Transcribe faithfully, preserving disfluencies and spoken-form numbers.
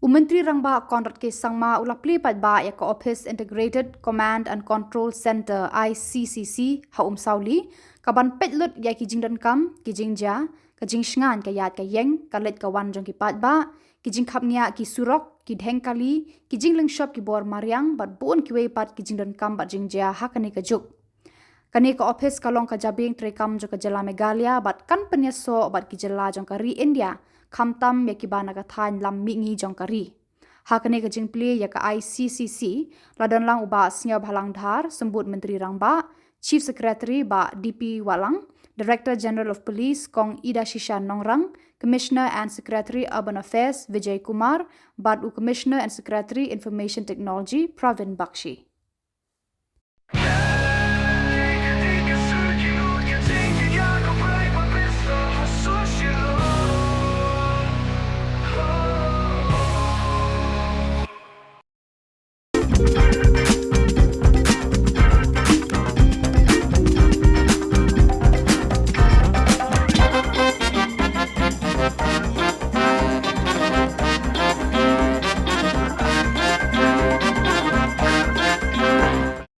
U Myntri Rangbah Conrad K Sangma u la plie paidbah ïa ka Office Integrated Command and Control Centre, I C C C, ha Umsawli, ka ban peit lut ïa ki jingdonkam, ki jingjia, ka jingshngaiñ ka ïaid ka ïeng, ka leit ka wan jong ki paidbah, ki jingkhapngiah ki surok, ki dheng kali, ki jingleit shop ki bor mariang, bad bun kiwei pat ki jingdonkam bad jingjia ha kane ka juk. Kane ka ophis ka long ka jabieng treikam jong ka jylla Meghalaya bad kan pynïasoh bad ki jylla jong ka ri India, khamtam ïa kiba na ka thaiñ lam mihngi jong ka ri. Ha kane ka jingplie ïa ka I C C C, la don lang u Bah Sniawbhalang Dhar, Symbud Myntri Rangbah, Chief Secretary Bah D P Wahlang, Director General of Police Kong Idashisha Nongrang, Commissioner and Secretary Urban Affairs Vijay Kumar, bad u Commissioner and Secretary Information Technology Pravin Bakshi.